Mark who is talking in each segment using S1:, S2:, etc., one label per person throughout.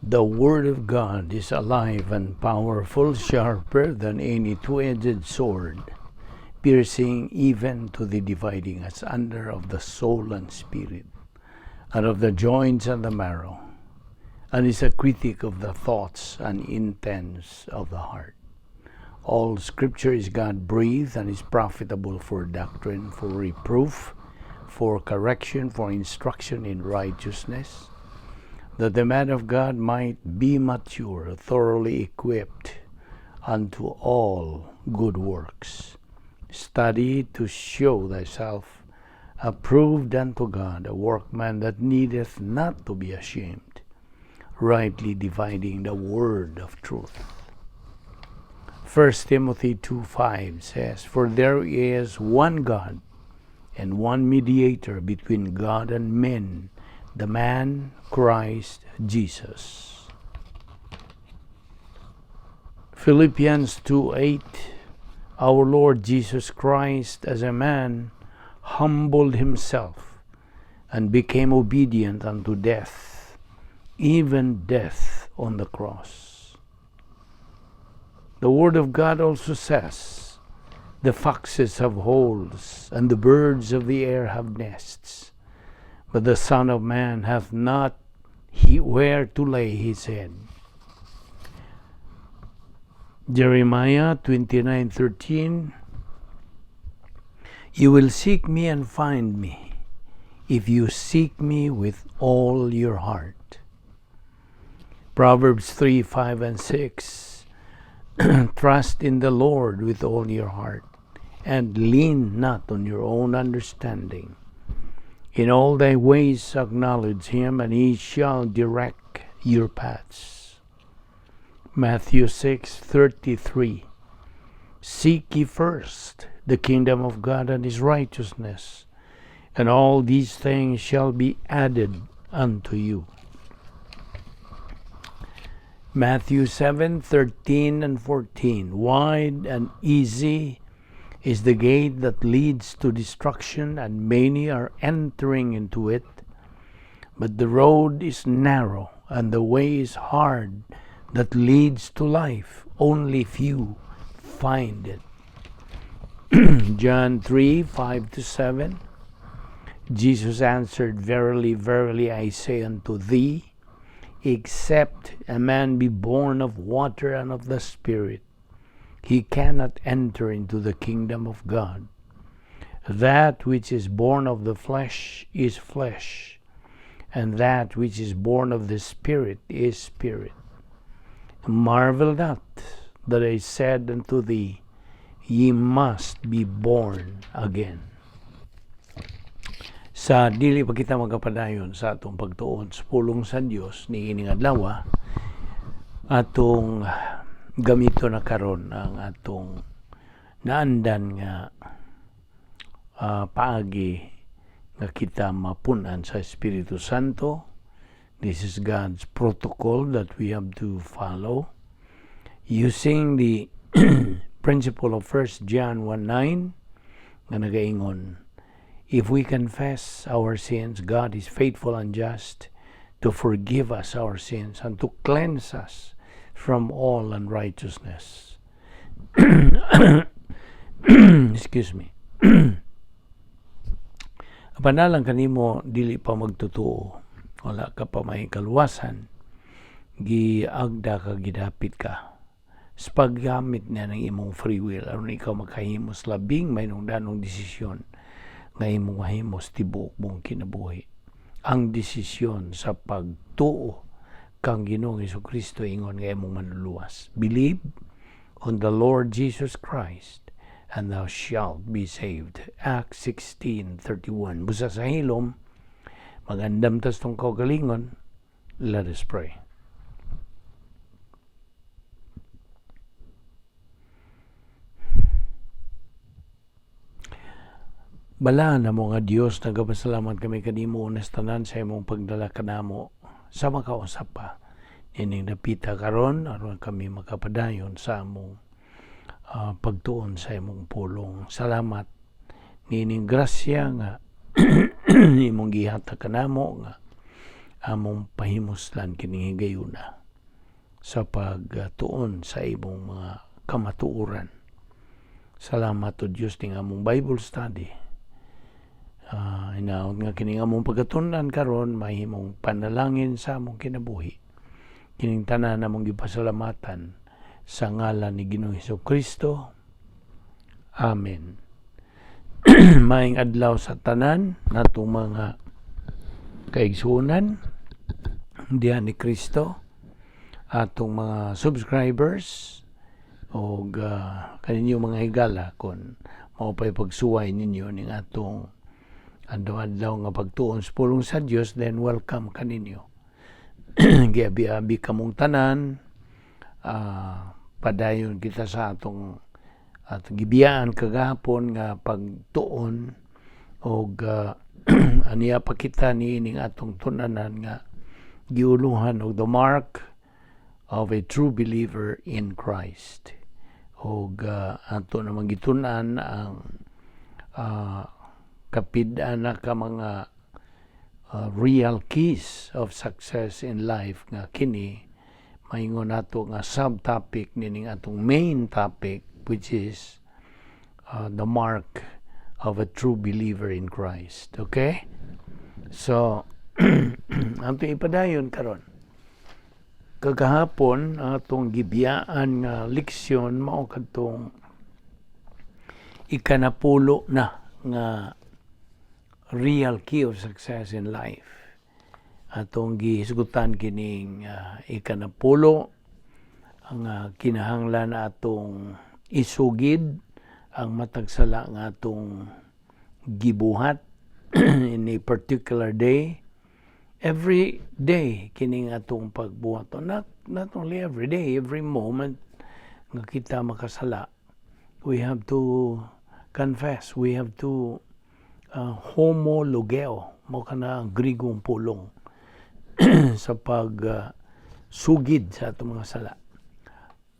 S1: The Word of God is alive and powerful, sharper than any two-edged sword, piercing even to the dividing asunder of the soul and spirit, and of the joints and the marrow, and is a critic of the thoughts and intents of the heart. All Scripture is God breathed and is profitable for doctrine, for reproof, for correction, for instruction in righteousness, that the man of God might be mature, thoroughly equipped unto all good works. Study to show thyself approved unto God, a workman that needeth not to be ashamed, rightly dividing the word of truth. 1 Timothy 2:5 says, "For there is one God and one mediator between God and men, the man Christ Jesus." Philippians 2:8, "Our Lord Jesus Christ as a man humbled himself and became obedient unto death, even death on the cross." The Word of God also says, "The foxes have holes, and the birds of the air have nests, but the Son of Man hath not he where to lay his head." Jeremiah 29:13, "You will seek me and find me, if you seek me with all your heart." Proverbs 3:5 and 6, "Trust in the Lord with all your heart, and lean not on your own understanding. In all thy ways acknowledge him, and he shall direct your paths." Matthew 6:33, "Seek ye first the kingdom of God and his righteousness, and all these things shall be added unto you." Matthew 7:13 and 14, "Wide and easy is the gate that leads to destruction, and many are entering into it. But the road is narrow, and the way is hard that leads to life. Only few find it." John 3:5 to 7, Jesus answered, "Verily, verily, I say unto thee, except a man be born of water and of the Spirit, he cannot enter into the kingdom of God. That which is born of the flesh is flesh, and that which is born of the Spirit is spirit. Marvel not that I said unto thee, Ye must be born again." Sa dili pa kita magkapadayon sa atong pagtuon sa pulong sa Dios niining adlaw, atong gamito na karon ang atong naandan nga paagi nga kita mapunan sa Espiritu Santo. This is God's protocol that we have to follow using the principle of 1 John 1:9 nga nagaingon, "If we confess our sins, God is faithful and just to forgive us our sins and to cleanse us from all unrighteousness." Excuse me. Apan alang kanimo dili pa magtutuo, wala ka pa may kaluwasan, giagda ka, gidapit ka sa paggamit niya ng imong free will aron ikaw makahimos labing mahinungdanong desisyon nga imong mahimos tibuok mong kinabuhi, ang desisyon sa pagtuo kang Ginoong Kristo ingon nga imong manluluwas. Believe on the Lord Jesus Christ and thou shalt be saved. Acts 16:31. Busa sa hilom, magandam tas tong kaugalingon. Let us pray. Balaan namo nga Dios, nagapasalamat kami kanimo unas tanan sa imong pagdala kanamo sa makausap pa ining napita karon aron kami makapadayon sa among pagtuon sa imong pulong. Salamat niining grasya nga imong gihatag kanamo nga Among pahimuslan kining higayuna sa pagtuon sa imong mga kamatuoran. Salamat o Dios ning among Bible study. Hinaot nga kining among pagkatun-an karon mahimong panalangin sa among kinabuhi. Kining tanan among gipasalamatan sa ngalan ni Ginoong Hesus Kristo. Amen. Maayong adlaw sa tanan natong mga kaigsuonan diha ni Kristo, atong mga subscribers o kaninyo mga higala, kung mao pa'y pagsuway ninyo ning atong adlaw-adlaw nga pagtuon sa pulong sa Dios, then welcome kaninyo. Giabi-abi kamong tanan. Padayon kita sa atong at gibiyaan kagahapon nga pagtuon og aniya pa kita niining atong tun-anan nga giuluhan og "The Mark of a True Believer in Christ". Og ato namang gitun-an ang kapid-an na ka mga real keys of success in life nga kini maingon nato nga subtopic nining atong main topic, which is the mark of a true believer in Christ. Okay? So, ang ipadayon karon. Kagahapon, ang atong gibiyaan nga leksyon mao kadtong ikanapulo na nga real key of success in life. Atong gihisgutan kining ikanapulo ang kinahanglan atong isugid ang matag sala nga atong gibuhat in a particular day. Every day kining atong pagbuhat, not only every day, every moment nga kita makasala, we have to confess, we have to homologeo mo kana ang Grigong pulong sa pag sugid sa atong mga sala,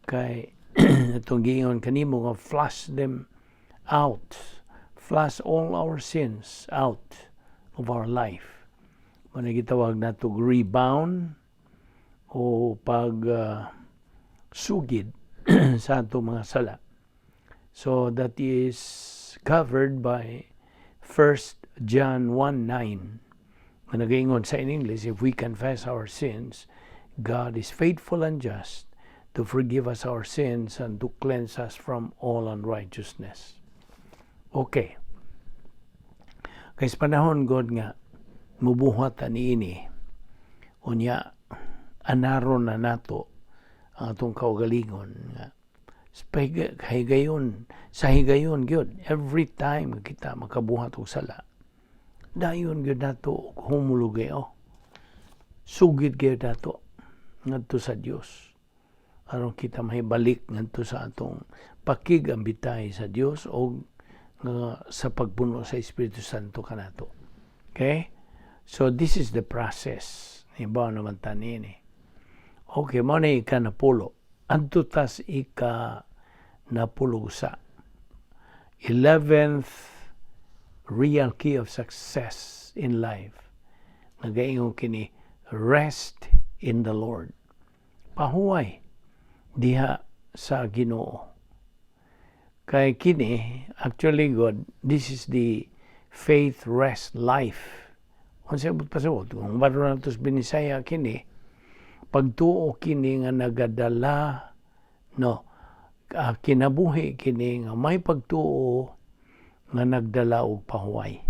S1: kay atong giingon kanimo nga flush them out, flush all our sins out of our life. Mao na gitawag nato rebound o pag sugid sa atong mga sala. So that is covered by 1 John 1:9 nga nagaingon sa in English, "If we confess our sins, God is faithful and just to forgive us our sins and to cleanse us from all unrighteousness." Okay. Kay sa panahon god nga mubuhat ani ini, unya anaron na nato ang atong kaugalingon nga higayon sa higayon gyud, every time nga kita makabuhat og sala, dayon gyud nato og homologeo, sugid gyud nato ngadto sa Dios aron kita mahibalik ngadto sa atong pakig-ambitay sa Dios og nga sa pagpuno sa Espiritu Santo kanato. Okay? So this is the process. Ibaw naman ta niini. Okay, mao na ikanapulo. Adto tas ika napulo usa. 11th real key of success in life. Nagaingon kini, "Rest in the Lord." Pahuway diha sa Ginoo. Kay kini, actually God, this is the faith rest life. Unsa abot pasabot? Kung baro nato sa Binisaya kini, pagtuo kini nga nagadala, no, kinabuhi kini nga may pagtuo nga nagdala og pahuway.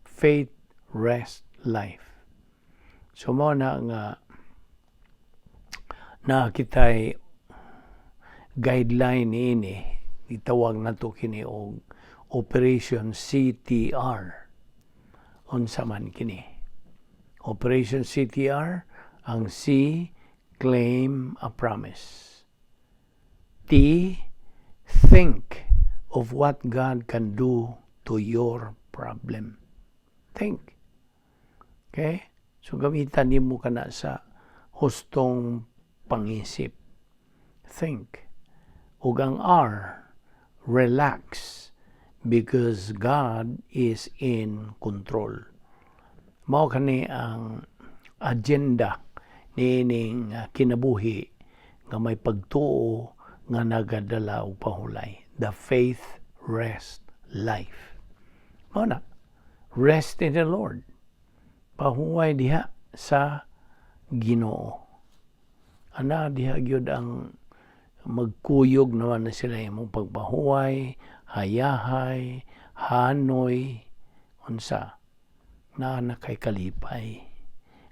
S1: Faith rest life. So mao na nga na kitay guideline niini, gitawag nato kini og Operation CTR. Unsa man kini Operation CTR? Ang C, claim a promise. T, think of what God can do to your problem. Think. Okay? So gamitan nimo kana sa hustong pangisip. Think. Ug ang R, relax because God is in control. Mao kani ang agenda niining kinabuhi nga may pagtuo nga nagadala og pahulay. The faith rest life. Mao na, rest in the Lord. Pahuway diha sa Ginoo. Ana diha gyud ang magkuyog naman na sila imong pagpahuway, hayahay, hanoy, unsa naa na kay kalipay.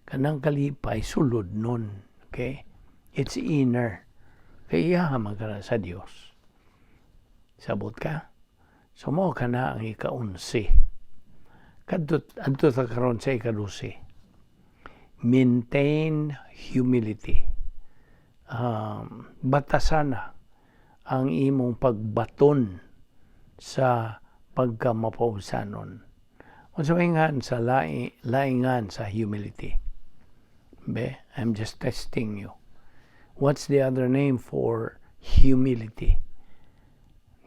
S1: Kanang kalipay sulod nun. Okay? It's inner. Kay iya man ka na sa Dios. Sabot ka? So mao kana ang ika-11. Kadto adto ta karon sa ika-12. Maintain humility. Batasana ang imong pagbaton sa pagkamapawsanon. Unsa may ngan sa laingan sa humility? Be, I'm just testing you. What's the other name for humility?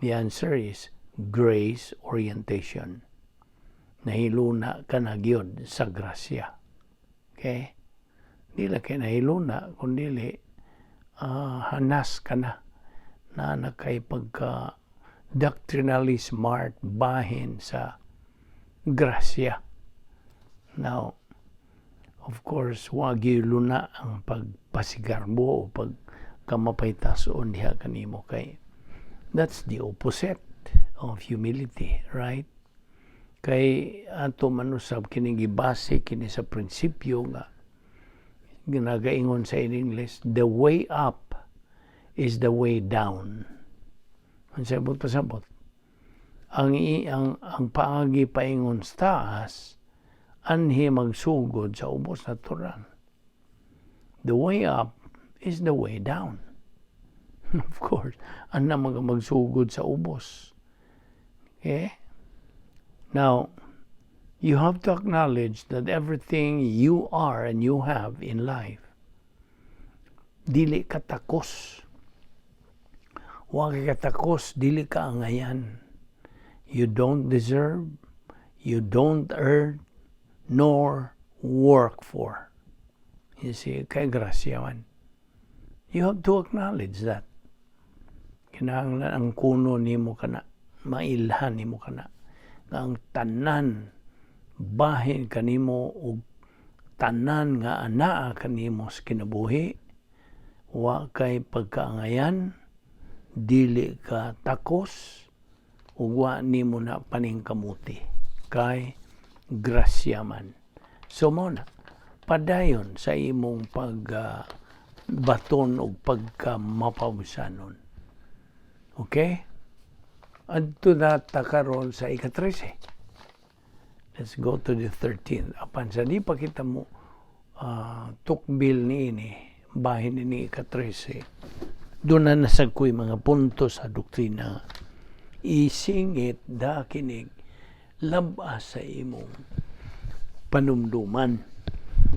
S1: The answer is grace orientation. Nahiluna ka na gyud sa grasya. Okay? Di lang kay nahiluna, kundi hanas ka na na na kay pagka doctrinally smart bahin sa grasya. Now, of course, wa luna ang pagpasigarbo o pagkamapaytason diha kanimo kay that's the opposite of humility, right? Kay ato man usab kining gibase kini sa prinsipyo nga ginagaingon sa in English, "The way up is the way down." Ang sabot pasabot. Ang paagi paingon sa taas, anhi magsugod sa ubos, natural. The way up is the way down. Of course, ana magsugod sa ubos. Okay? Now, you have to acknowledge that everything you are and you have in life, dili ka takos. Wa ka takos, dili ka angayan. You don't deserve, you don't earn, nor work for. You see, kay grasya man. You have to acknowledge that. Kinahanglan ang kuno nimo kana, mailhan nimo kana. Nga ang tanan bahin kanimo og tanan nga anaa kanimo sa kinabuhi, wa kay pagkaangayan, dili ka takos ug wa nimo na paningkamuti kay grasya man. So mao na, padayon sa imong pag baton og pagkamapawsanon. Okay? Adto na ta karon sa ika-13. Let's go to the 13th. Apan sa di pa kita mo tukbil niini, bahin ni ika-13, doon na nasag ko'y mga punto sa doktrina. Isingit da kinig labas sa imong panumduman.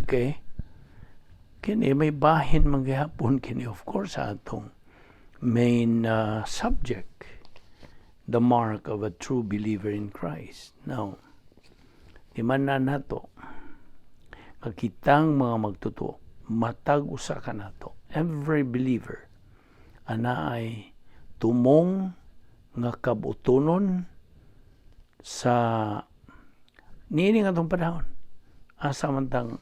S1: Okay? Kini may bahin man gihapon kini, of course, sa atong main subject, the mark of a true believer in Christ. Now, di man na nato nga kitang mga magtotoo, matag usa ka nato, every believer, ana ay tumong nga kabutonon sa niini nga atong panahon. Asa man tang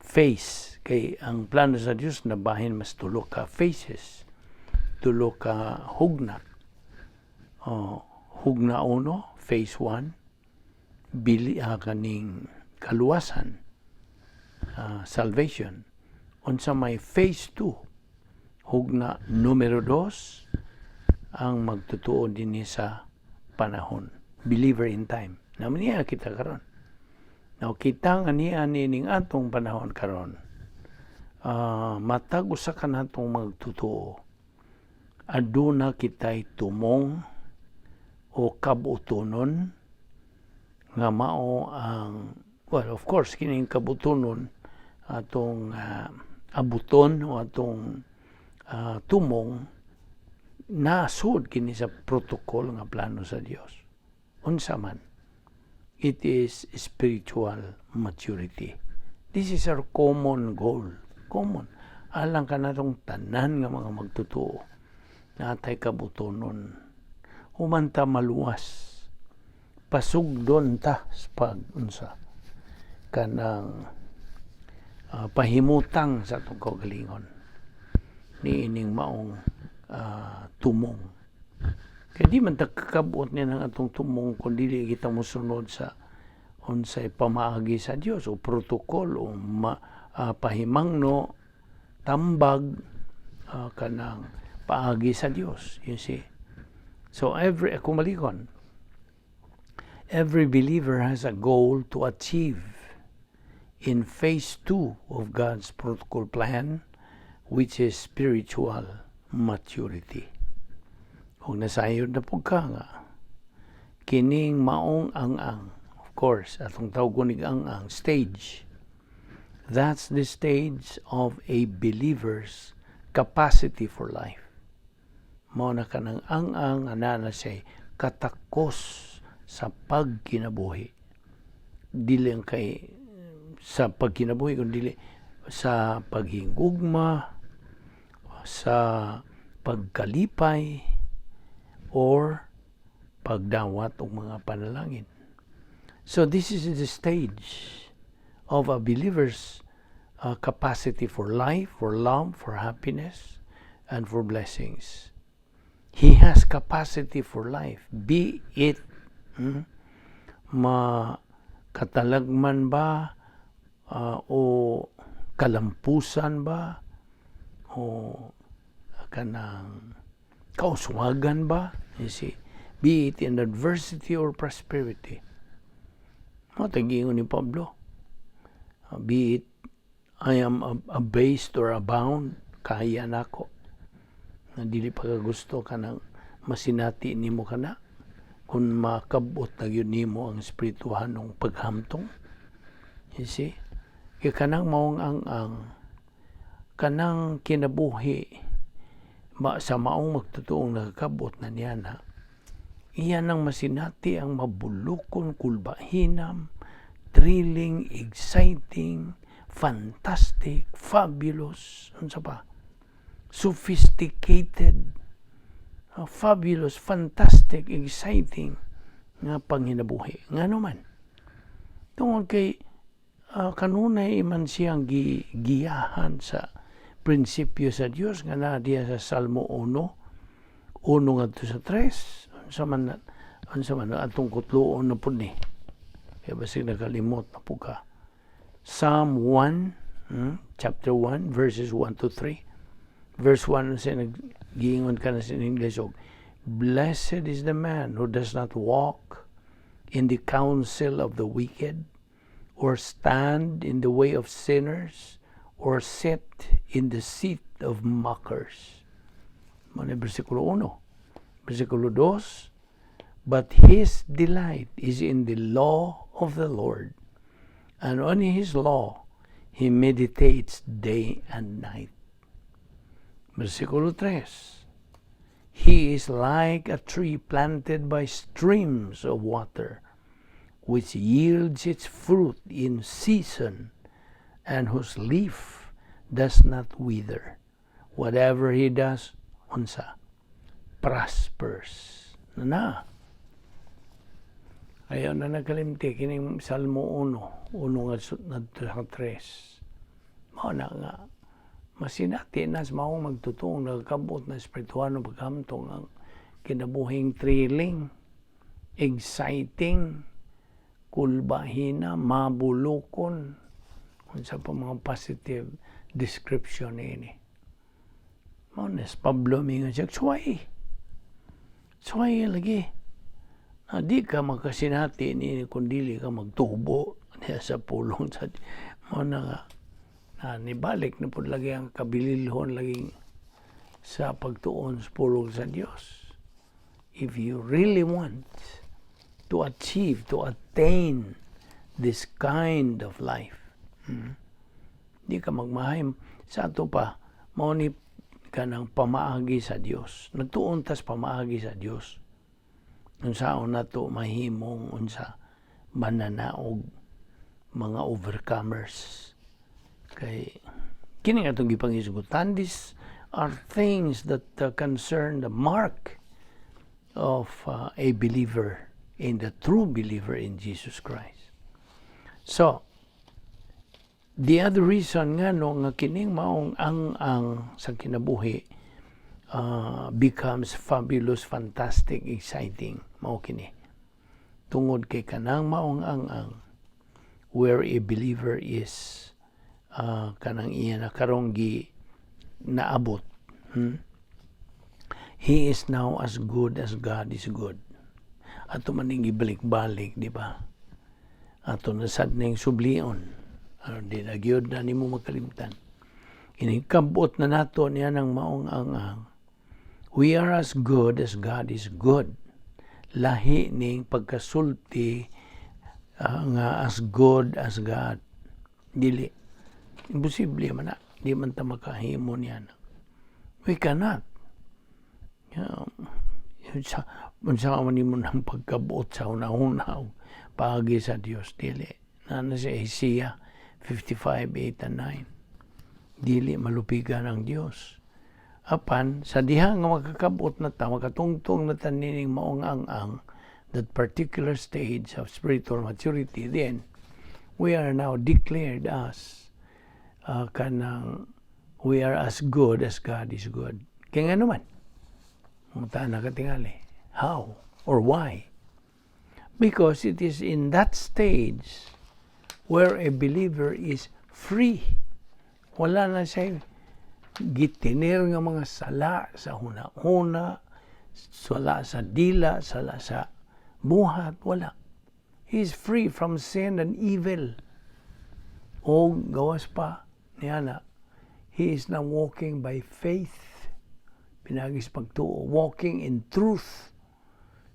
S1: phase, kay ang plano sa Dios na bahin mas tulo ka phases, tulo ka hugna. Oh, hugna uno, phase 1, bili kaning kaluwasan, salvation. Unsa may phase 2, hugna numero 2, ang magtotoo dinhi sa panahon, believer in time. Naman niya kita karon. Now, kita nga niya nining atong panahon karon, matag usa ka natong magtotoo, aduna kitay tumong o kabutonon nga mao ang, well, of course, kining kabutonon atong abuton o atong tumong, nasud kini sa protocol nga plano sa Dios. Unsa man? It is spiritual maturity. This is our common goal. Common. Alang kanatong tanan nga mga magtotoo natay kabutonon. Human ta maluwas. Pasugdon ta sa pag unsa kanang pahimutang sa atong kaugalingon niining maong tumong. Kay di man ta kakabot niya ng atong tumong kung dili kita mosunod sa unsay pamaagi sa Dios o protocol o pahimangno, tambag, kanang paagi sa Dios, you see. So every, kung malikon, every believer has a goal to achieve in phase 2 of God's protocol plan, which is spiritual maturity. Kung nasayod na pud ka nga kining maong ang-ang, of course, atong tawgon nig ang-ang stage, that's the stage of a believer's capacity for life. Mao na kanang ang-ang ana na siya katakos sa pagkinabuhi, dili ang kay sa pagkinabuhi kun dili sa paghigugma, sa pagkalipay or pagdawat og mga panalangin. So this is the stage of a believer's capacity for life, for love, for happiness, and for blessings. He has capacity for life. Be it ma katalagman ba o kalampusan ba o kanang kauswagan ba, you see, be it in adversity or prosperity. Mao giingon ni Pablo, be it I am abased or abound, kaya nako. Na dili pa ka gusto kanang masinati nimo kana kung makabot na gyud nimo ang espirituhanong paghamtong. You see? Kay kanang maong ang kanang kinabuhi ma, sa maong magtotoong nakakabot na niya na iyan ang masinati ang mabulukon, kulbahinam, thrilling, exciting, fantastic, fabulous, unsa pa? Sophisticated, fabulous, fantastic, exciting nga panginabuhi. Nga naman, tungod kay kanunay man siyang giyahan sa prinsipyo sa Dios nga naa diya sa Salmo 1, 1 ngadto sa 3. Unsa man atong kutloon na pud ni. Kaya basig nakalimot na pud ka. Psalm 1, chapter 1, verses 1 to 3. Verse 1 sa naggiingon ka na sa English og "Blessed is the man who does not walk in the counsel of the wicked, or stand in the way of sinners, or sit in the seat of mockers." Mao na versikulo 1. Versikulo 2, "But his delight is in the law of the Lord, and on his law he meditates day and night." Versikulo 3, "He is like a tree planted by streams of water, which yields its fruit in season, and whose leaf does not wither. Whatever he does," unsa? "Prospers." Na na. Ayaw na nagkalimti kining Salmo 1, 1 nga sa 3. Mao na nga masinati na sa maong magtutuong nagkabot na espirituano paghamtong ang kinabuhing thrilling, exciting, kulbahina, mabulukon, unsa pa mga positive description ini. Mao na si Pablo mingon siya, "Suway. Suway lagi. Na di ka makasinati ni kung dili ka magtubo niya sa pulong sa mao na nga na nibalik na pud lagi ang kabililhon lagi sa pagtuon sa pulong sa Dios." If you really want to achieve, to attain this kind of life, di ka magmahay sa ato pa, mao ni kanang pamaagi sa Dios. Nagtuon tas pamaagi sa Dios. Unsaon nato mahimong unsa mananaog mga overcomers. Kay kini nga atong gipanghisgutan, these are things that concern the mark of a believer in the true believer in Jesus Christ. So, the other reason nga no nga kining maong ang sa kinabuhi becomes fabulous, fantastic, exciting, mao kini. Tungod kay kanang maong ang where a believer is kanang iya na karong gi naabot. He is now as good as God is good. Ato man ning gibalik-balik, di ba? Ato na sad ning sublion. Aron di na gyud na nimo makalimtan. Inig kabot na nato niya ng maong ang. We are as good as God is good. Lahi ning pagkasulti nga as good as God. Dili. Imposible man na. Di man ta makahimo niya. We cannot. Sa unsa man nimo ng pagkabuot sa una-una paagi sa Dios, dili na si Isaiah 55:8 and 9, dili malupigan ang Dios. Apan sa diha nga makakabot na ta, makatungtong na ta nining maong ang that particular stage of spiritual maturity, then we are now declared as kanang we are as good as God is good. Kaya nga naman na katingali, how or why? Because it is in that stage where a believer is free. Wala na siya gitiner nga mga sala sa huna-huna, sala sa dila, sala sa buhat, wala. He is free from sin and evil. O gawas pa niya na, he is now walking by faith. Pinaagi sa pagtuo, walking in truth.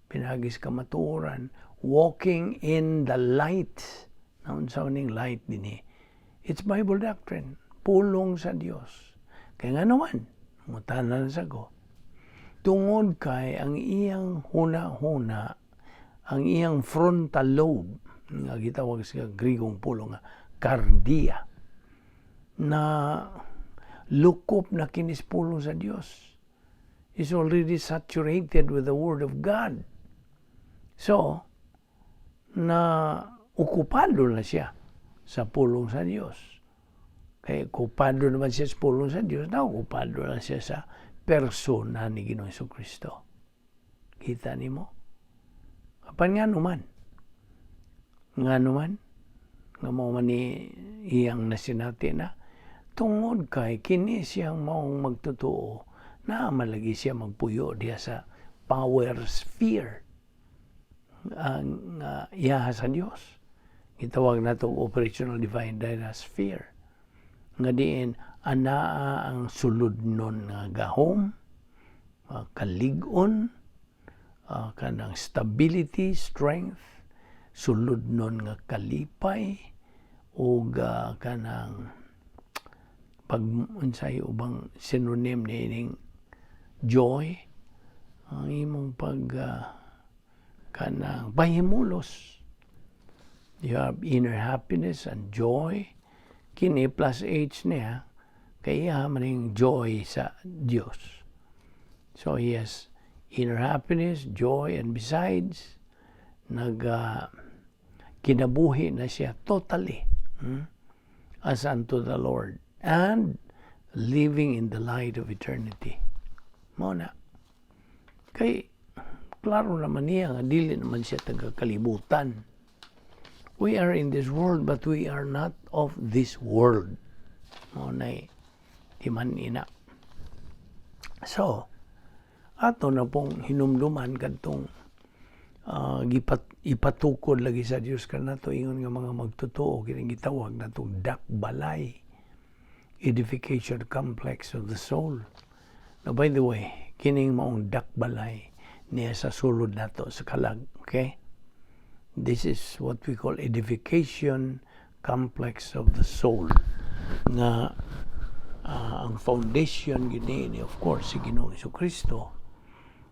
S1: Pinaagi sa kamatuoran, walking in the light. Naunsa ning light dinhi? It's Bible doctrine. Pulong sa Dios. Kaya nga naman, mutanan sa ko, tungod kay ang iyang huna-huna, ang iyang frontal lobe, nga gitawag sa Grigong pulong nga kardia, na lukop na kini sa pulong sa Dios, is already saturated with the Word of God. So, na okupado na siya sa pulong sa Dios. Kaya okupado naman siya sa pulong sa Dios, na okupado na siya sa persona ni Ginoong Kristo. Kita nimo? Apan nga naman? Nga naman? Nga mao man ni iyang nasinati na tungod kay kini siyang maong magtotoo na malagi siya magpuyo diya sa power sphere ang iya sa Dios. Gitawag nato operational divine sphere. Nga diin anaa ang suludnon nga gahom, kalig-on, kanang stability, strength, suludnon nga kalipay ug kanang pag unsay ubang synonym niining joy, ang imong pag kanang pahimulos. You have inner happiness and joy. Kini plus H niya kaya maning joy sa Dios. So he has inner happiness, joy, and besides nag kinabuhi na siya totally as unto the Lord and living in the light of eternity. Mao na. Kay klaro naman niya nga dili naman siya taga kalibutan. We are in this world, but we are not of this world. Mao na di man ina. So, ato na pong hinumduman kadtong ipatukod lagi sa Dios kanato ingon nga mga magtotoo, kining gitawag natong dakbalay, edification complex of the soul. Now, by the way, kining maong dakbalay niya sa sulod nato sa kalag, okay? This is what we call edification complex of the soul nga ang foundation gini ni, of course, si Ginoong Kristo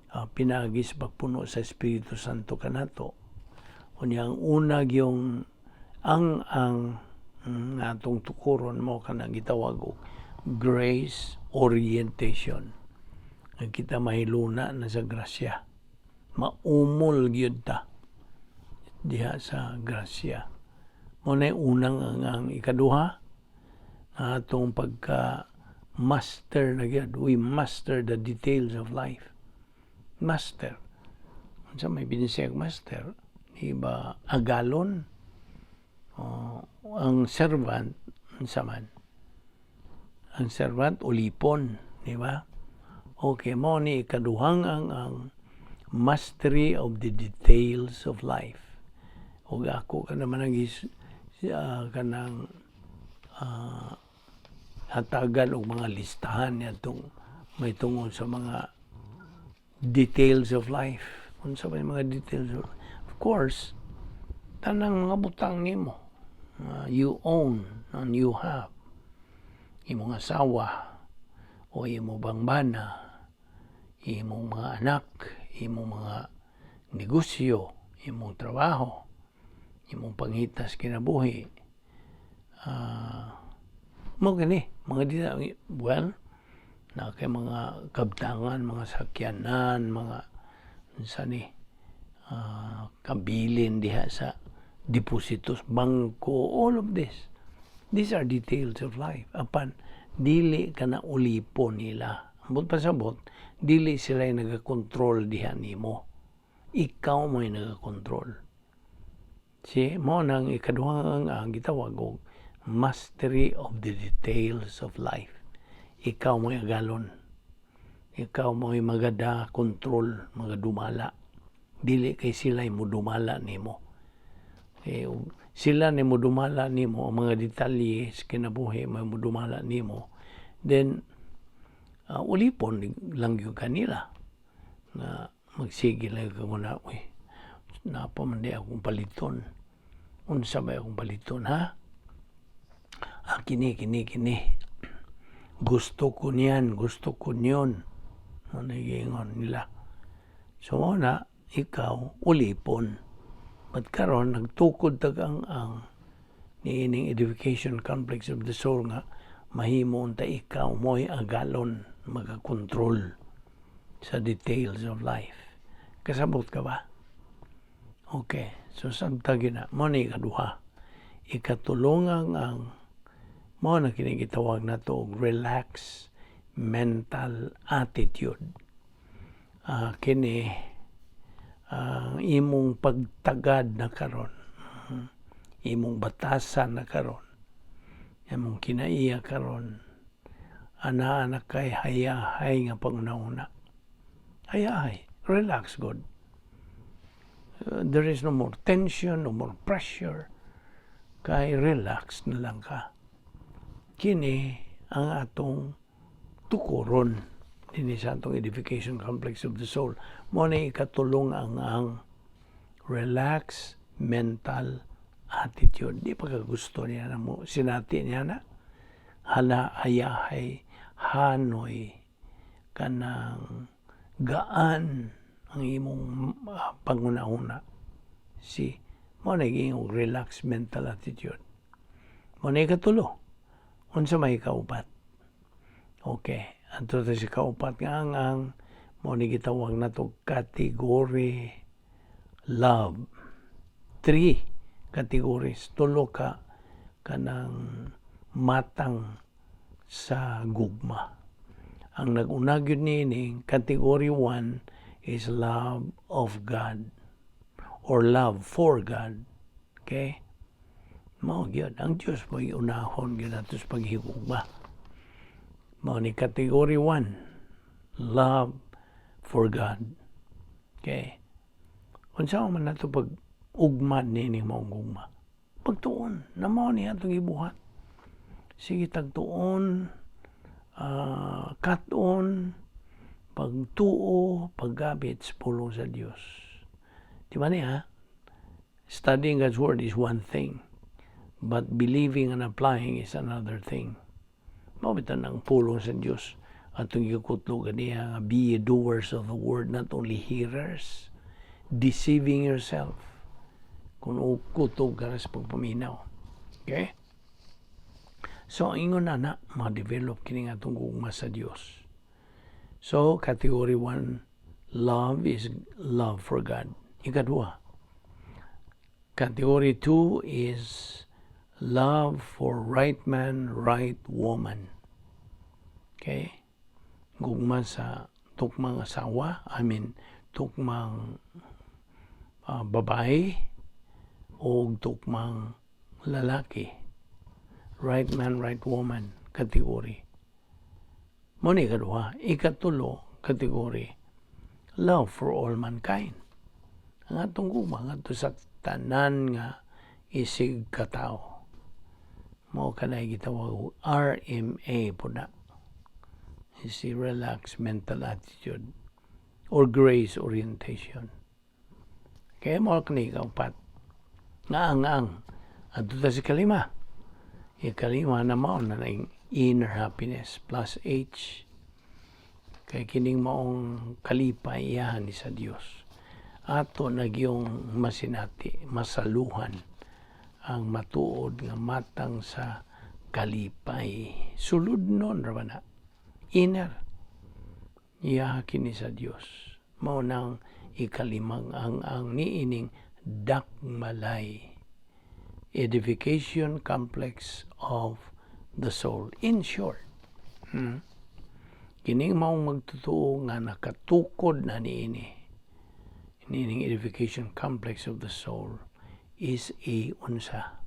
S1: pinaagi sa pagpuno sa Espiritu Santo kanato. Unya ang una yung ang Atong tukuron mo kanang gitawag og grace orientation. Nga kita mahiluna na sa grasya. Maumol gyud ta diha sa grasya. Mao na unang ang ikaduha, atong pagka master na gyud. We master the details of life. Master. Unsa may binisayag master? Di ba agalon? Oh, ang servant, unsa man? Ang servant, ulipon, di ba? Okay, mao ni ikaduhang ang mastery of the details of life. Ug ako ka naman ang kanang hatagan og mga listahan niadtong may tungod sa mga details of life. Unsa ba yung mga details of life? Of course, tanang mga butang nimo you own and you have. Imong asawa o imong bangbana, imong mga anak, imong mga negosyo, imong trabaho, imong panghitas kinabuhi. Mo gani, mga di, well, na kay mga kabtangan, mga sakyanan, mga unsa ni kabilin diha sa depositos, bangko, all of this. These are details of life. Apan, dili ka na ulipon nila. Ambot pasabot, dili sila yung nagakontrol diha nimo. Ikaw mo yung nagakontrol. Si mo nang ikaduhang ang gitawag og mastery of the details of life. Ikaw mo agalon. Ikaw mo magada control, magadumala. Dili kay sila mo dumala nimo. Eh, sila ni mo dumala nimo ang mga detalye sa kinabuhi mo dumala nimo, then ulipon lang gyud kanila na magsige lang ka muna, "Uy, napa man di akong paliton. Unsa ba akong paliton, ha? Ah, kini, kini, kini. Gusto ko niyan, gusto ko niyon." Ano giingon nila. So na, ikaw, ulipon. But karon nagtukod tag ang niining edification complex of the soul nga mahimo unta ikaw mo'y agalon, magakontrol sa details of life. Kasabot ka ba? Okay. So samtang gina, mo ni ikaduha. Ikatulungang ang mo na kini gitawag nato og relax mental attitude. Kini ang imong pagtagad na karon, imong batasan na karon, imong kinaiya karon, ana na kay hayahay nga panguna-una. Hayahay, relax gud. There is no more tension, no more pressure. Kay relax na lang ka. Kini ang atong tukuron dinhi sa atong edification complex of the soul. Mo ni ikatulong ang relax mental attitude. Di pa ka gusto niya na mo sinati niya na hala hayahay, hanoy, kanang gaan ang imong panguna-una. Si mo na giingong relax mental attitude. Mo na ikatulo. Unsa may ikaupat? Okay. Adto ta sa kaupat nga ang mo ni gitawag nato category love. Three categories. Tulo ka kanang matang sa gugma. Ang nag-una gyud niini, category 1 is love of God or love for God. Okay? Mao gyud ang Dios mo unahon gyud nato sa paghigugma. Mao ni category 1, love for God. Okay? Unsa man nato pag ugmad niini maong gugma? Pagtuon na mao ni atong gibuhat. Sige tagtuon, katon, pagtuo, paggabit sa pulong sa Dios. Di ba niya? Studying God's Word is one thing, but believing and applying is another thing. Mao bitaw ang pulong sa Dios atong gikutlo ganiya nga be ye doers of the word, not only hearers, deceiving yourself. Kung kutob ka sa pagpaminaw. Okay? So, ingon na na, ma-develop kini nga atong gugma sa Dios. So, category 1, love is love for God. Ikaduha, category 2 is love for right man, right woman. Okay? Gugma sa tukmang asawa, I mean, tukmang babae o tukmang lalaki. Right man, right woman category. Mao ni ikaduha. Ikatulo category, love for all mankind. Ang atong gugma ngadto sa tanan nga isig katao. Mao kanay gitawag og RMA po na. Is the relaxed mental attitude or grace orientation. Kaya mao kani ikaupat. Nga ang adto ta sa ikalima. Ikalima na mao na ning inner happiness plus H. Kay kining maong kalipay, iyahan ni sa Dios. Ato na gyung masinati, masaluhan ang matuod nga matang sa kalipay. Suludnon ra ba na? Inner. Iyaha kini sa Dios. Mao nang ikalimang ang niining dakmalay edification complex of the soul. In short, kining maong magtotoo nga nakatukod na niini, niining edification complex of the soul, is a unsa?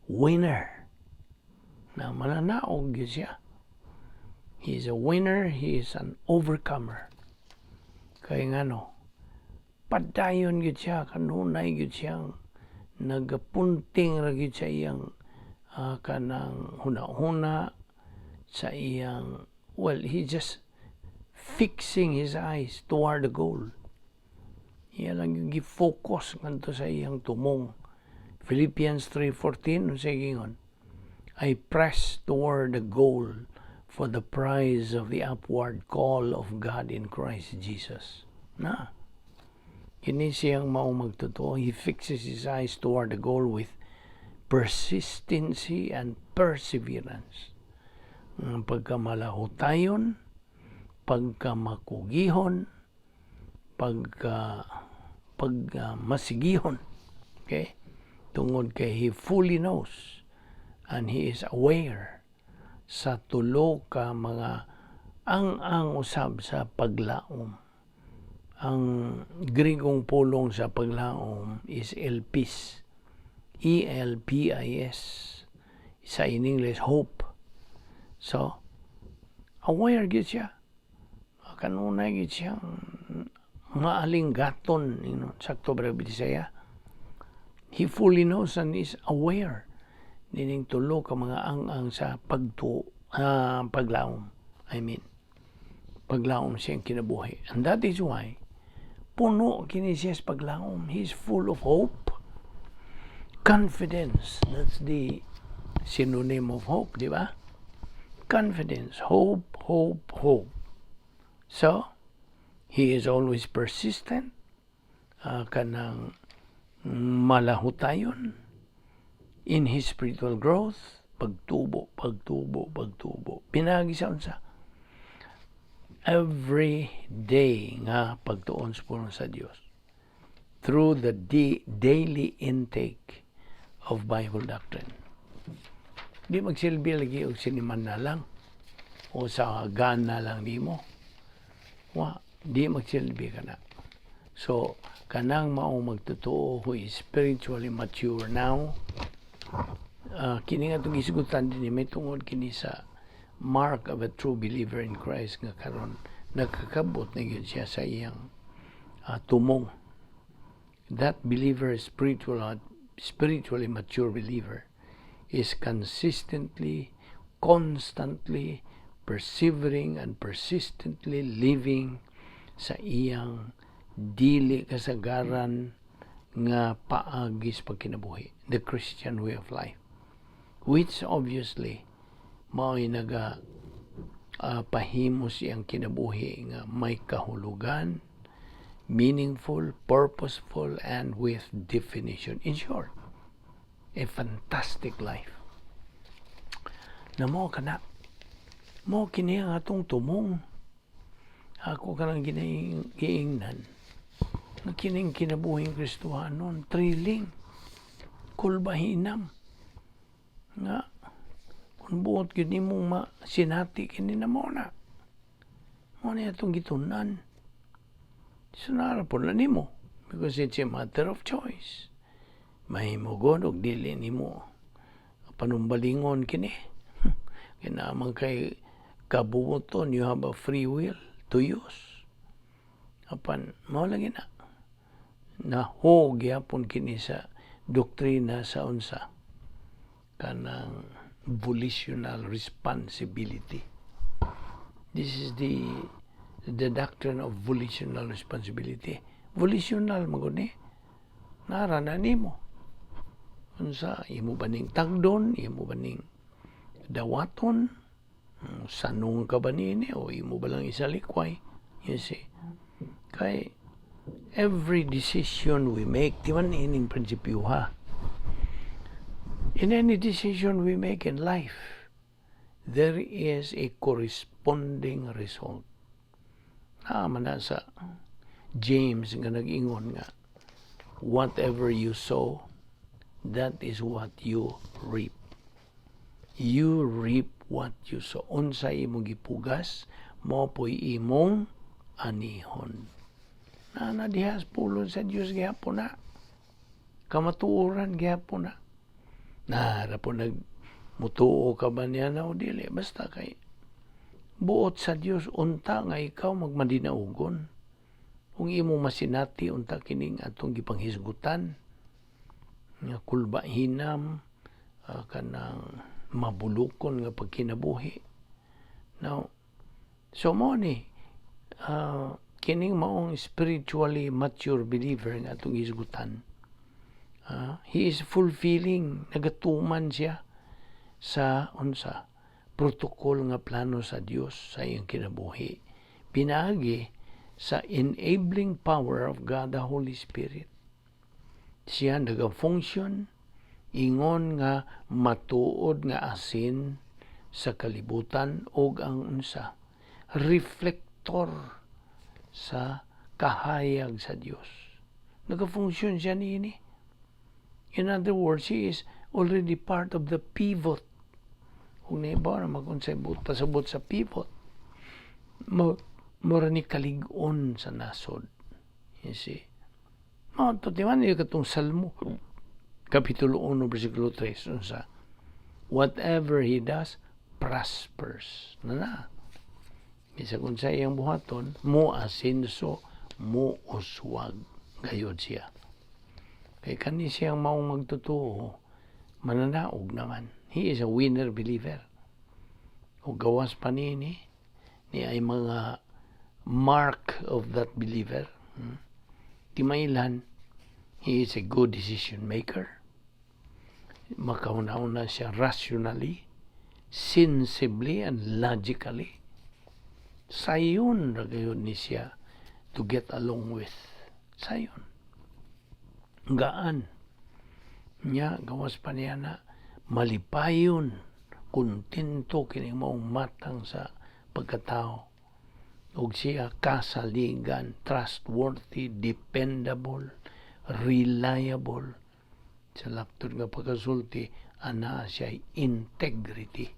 S1: Winner. Na mananaog gyud siya. He is a winner, he is an overcomer. Kay ngano, padayon gyud siya, kanunay gyud siyang nagapunting ra gyud sa iyang kanang huna-huna sa iyang, well, he just fixing his eyes toward the goal. Iya lang yung gi-focus ngadto sa iyang tumong. Philippians 3:14, unsay gingon? "I press toward the goal for the prize of the upward call of God in Christ Jesus." Na. Kini siyang maong magtotoo. He fixes his eyes toward the goal with persistency and perseverance. Ang pagkamalahutayon, pagkamakugihon, pag masigihon. Okay? Tungod kay he fully knows and he is aware sa tulo ka mga ang usab sa paglaom. Ang Grigong pulong sa paglaom is elpis. elpis. Sa in English, hope. So, aware gyud siya. Kanunay gyud siyang maalinggaton, sakto ba Bisaya? He fully knows and is aware nining tulo ka mga ang-ang sa paglaom. I mean, paglaom siyang kinabuhi. And that is why puno kini siya sa paglaom. He is full of hope, confidence. That's the synonym of hope, di ba? Confidence, hope, hope, hope. So, he is always persistent, kanang malahutayon in his spiritual growth, pagtubo, pagtubo, pagtubo. Pinaagi sa unsa? Every day nga pagtuon sa pulong sa Dios. Through the daily intake of Bible doctrine. Di magsilbi lagi og siniman na lang o sa gana lang nimo. Wa, di magsilbi ka na. So, kanang maong magtotoo who is spiritually mature now, kini nga itong gisgutan din may tungod kini sa mark of a true believer in Christ nga karon nakakabot na gyud siya sa iyang tumong. That believer, spiritually mature believer, is consistently, constantly persevering and persistently living sa iyang dili kasagaran nga paagi sa pagkinabuhi, the Christian way of life, which obviously mao'y naga pahimo siyang kinabuhi nga may kahulugan, meaningful, purposeful, and with definition. In short, a fantastic life. Na mo kana. Mo kini ang atong tumong. Ako kanang giingnan nga kining kinabuhing Kristohanon, thrilling, kulbahinam. Nga, kung buot gyud nimong masinati kini na mo na. Mo ni atong gitunan. So naa ra po na nimo because it's a matter of choice. Mahimo god og dili nimo panumbalingon kini. Kaya man kay kabuoton, you have a free will to use. Apan mao lagi na. Naho gyapon kini sa doktrina sa unsa kanang volitional responsibility. This is the doctrine of volitional responsibility. Volitional man ni. Nara na nimo. Unsa imo ba ning tagdon, imo ba ning dawaton, sanong ka ba nini o imo ba lang isalikway? You see? Kay every decision we make, di man ining prinsipyo ha. In any decision we make in life, there is a corresponding result. Naa man na sa James nga nag-ingon nga, "Whatever you sow, that is what you reap." You reap what you sow. Unsa imong gipugas, mo po'y imong anihon. Na na dihas pulong sa Dios gihapon na. Kamatuoran gihapon na. Nara po nag mutuo ka ba niya na o dili? Basta kay buot sa Dios unta nga ikaw magmadinaugon. Kung imo masinati unta kining atong gipanghisgutan nga kulbahinam, kanang mabulukon nga pagkinabuhi. Now, so mo ni kining maong spiritually mature believer nga atong hisgutan. He is fulfilling, nagatuman siya sa unsa protocol nga plano sa Dios sa iyang kinabuhi. Pinaagi sa enabling power of God the Holy Spirit. Siya nagafunction ingon nga matuod nga asin sa kalibutan ug ang unsa reflector sa kahayag sa Dios. Nagafunction siya niini. In other words, he is already part of the pivot. Kung naibaw na mag-unsay buot pasabot sa pivot, mo mura ni kalig-on sa nasod. You see? Mao to di man katong Salmo Kapitulo 1 versikulo 3, unsa? Whatever he does prospers. Na na. Bisag unsa iyang buhaton, mo asenso, mo uswag gayod siya. Kay kani siyang maong magtotoo, mananaog naman. He is a winner believer. O gawas pa niini, ni ay mga mark of that believer. Timailan, he is a good decision maker. Makauna-una siya rationally, sensibly, and logically. Sayon ra gayud ni siya to get along with. Sayon. Gaan. Nya, gawas pa niya na malipayon, kontento kining maong matang sa pagkatao. Ug siya kasaligan, trustworthy, dependable, reliable. Sa laptod nga pagkasulti, ana siya integrity.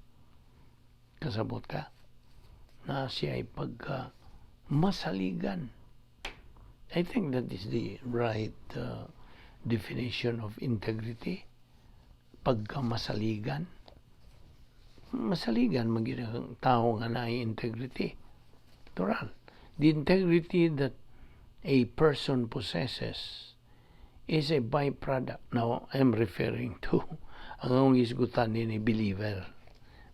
S1: Kasabot ka? Na siya ay pagka masaligan. I think that is the right definition of integrity. Pagka masaligan. Masaligan man gyud ang tao nga naay integrity. Natural. The integrity that a person possesses is a byproduct. Now, I'm referring to ang akong hisgutan ni believer.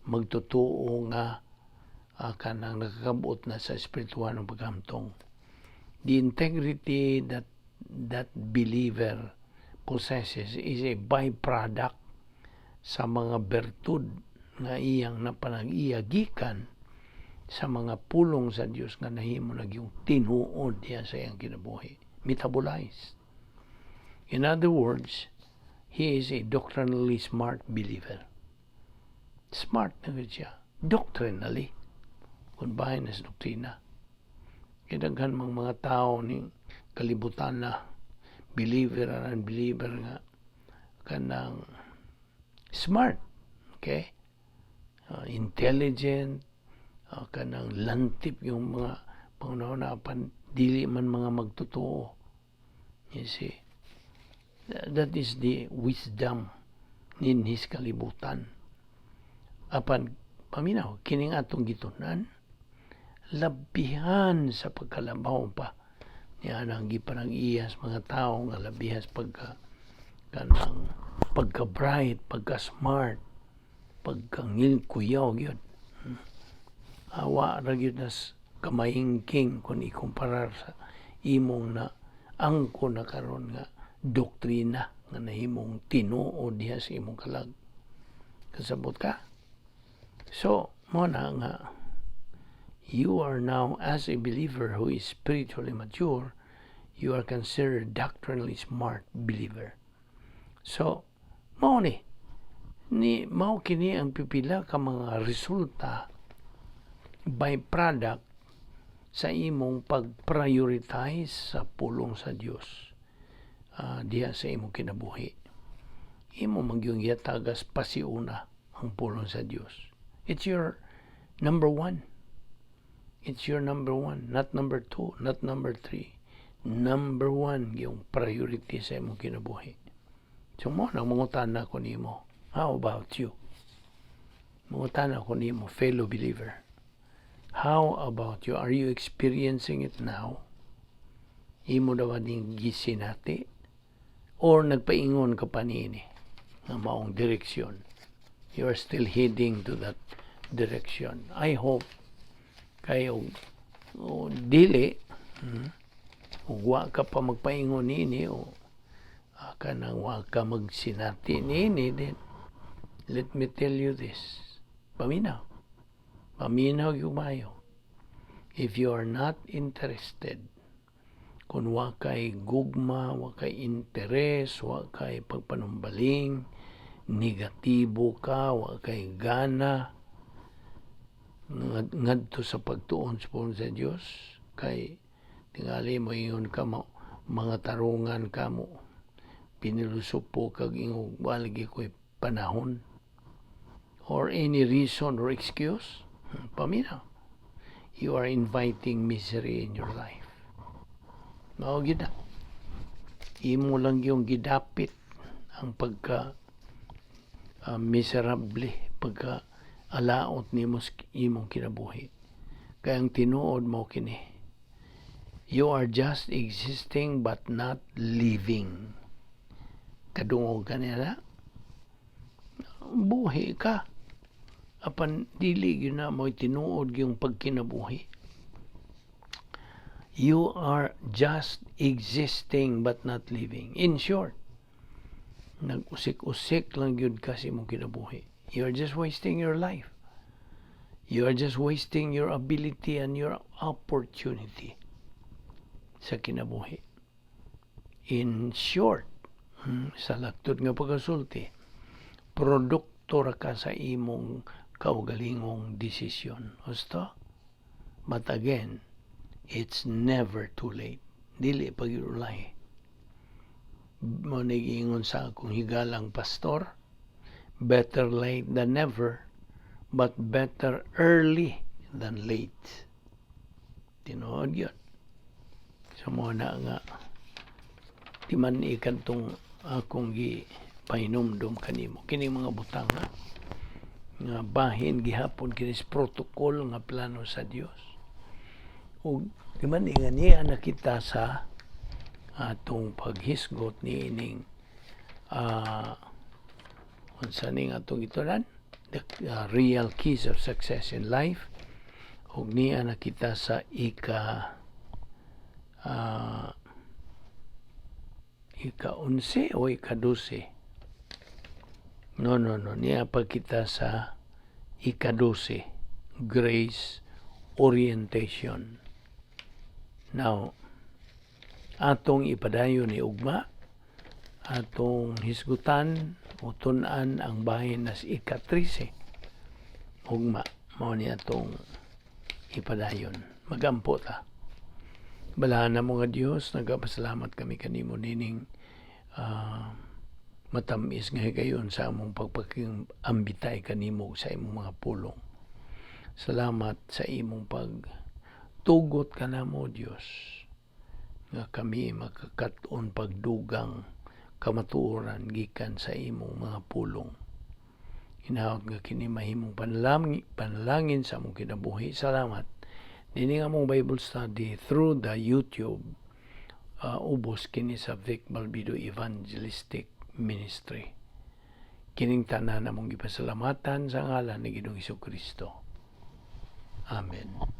S1: Magtotoo nga kanang nakakabuot na sa espiritual ng paghamtong. The integrity that that believer possesses is a byproduct sa mga bertud nga iyang napanag-iya gikan sa mga pulong sa Dios nga nahimo na yung tinuod diya sa iyang kinabuhi. Metabolized. In other words, he is a doctrinally smart believer. Smart na gud siya. Doctrinally. Kung bahin na sa doktrina. Kay daghan mang mga tao ning kalibutan na believer and unbeliever nga kanang smart. Okay? Intelligent, kanang lantip yung mga panghuna apan dili man mga magtotoo. You see? That is the wisdom ninhis kalibutan. Apan paminaw kining atong gitun-an, labihan sa pagkalabaw pa niya nang gipanag-iyas mga tao nga labihas pagka kanang pagka bright, pagka smart, pagka ngilkuyaw gyud. Awa ra gyud nas kamaingking kung ikumparar sa imong na angko na karon nga doktrina nga nahimong tinuod diha sa imong kalag. Kasabot ka? So, mo na nga you are now, as a believer who is spiritually mature, you are considered doctrinally smart believer. So, mao ni mao kini ang pipila ka mga resulta, byproduct sa imong pag-prioritize sa pulong sa Dios diha sa imong kinabuhi. Imo magyung gihatagas pasiuna ang pulong sa Dios. It's your number one. It's your number one, not number two, not number three. Number one yung priority sa imong kinabuhi. So mo nang mangutana ko nimo. How about you? Mangutana ko nimo, fellow believer. How about you? Are you experiencing it now? Imo na ba ning gisinati? Or nagpaingon ka pa niini nga maong direksyon? You are still heading to that direction. I hope kay og dili, ug wa ka pa magpaingon niini o kanang wa ka magsinati niini, then let me tell you this. Paminaw. Paminaw yung maayo. If you are not interested, kung wa kay gugma, wa kay interes, wa kay pagpanumbaling, negatibo ka, wa kay gana, ngadto sa pagtuon sa pulong sa Dios, kay tingali mo ingon ka mo, mga tarungan ka mo, pinilusupo kag ingog waligi ko'y panahon, or any reason or excuse, paminaw. You are inviting misery in your life. Mao gyud na. Imo lang yung gidapit ang pagka miserable, pagka alaot nimo sa imong kinabuhi. Kaya ang tinuod mo kini, you are just existing but not living. Kadungog ka nila, buhi ka. Apan dili gyud na mo'y tinuod yung pagkinabuhi. You are just existing but not living. In short, nag-usik-usik lang gyud ka sa imong kinabuhi. You are just wasting your life. You are just wasting your ability and your opportunity sa kinabuhi. In short, sa laktod nga pagkasulti, produkto ra ka sa imong kaugalingong desisyon. Husto? But again, it's never too late. Dili pa gyud ulay. Mo ingon sa akong higalang pastor, better late than never, but better early than late. Tinuod yun. So mo na nga timan ikantong akong gi pahinumdum kanimo kini mga butang nga bahin gihapon kini sa protocol nga plano sa Dios ug timan nga niya nakita sa atong paghisgot ni ining unsa ning atong gitunan, the real keys of success in life, ug niya nakita sa ika 11 o ika 12. No, niya pa kita sa ika 12, grace orientation. Now, atong ipadayon ni ugma atong hisgutan o tun-an ang bahin nas ika 13. Ugma, mao ni atong ipadayon. Magampo ta. Balahan namo nga Dios, nagapasalamat kami kanimo nining matamis nga higayon sa among pagpakiambitay kanimo sa imong mga pulong. Salamat sa imong pagtugot kanamo, Dios, nga kami makakat-on pagdugang kamatuoran gikan sa imong mga pulong. Hinaot nga kini mahimong panalangin sa among kinabuhi. Salamat. Nini nga among Bible study through the YouTube, ubos kini sa Vic Balbido Evangelistic Ministry. Kining tanan among gipasalamatan sa ngalan ni Ginoong Kristo. Amen.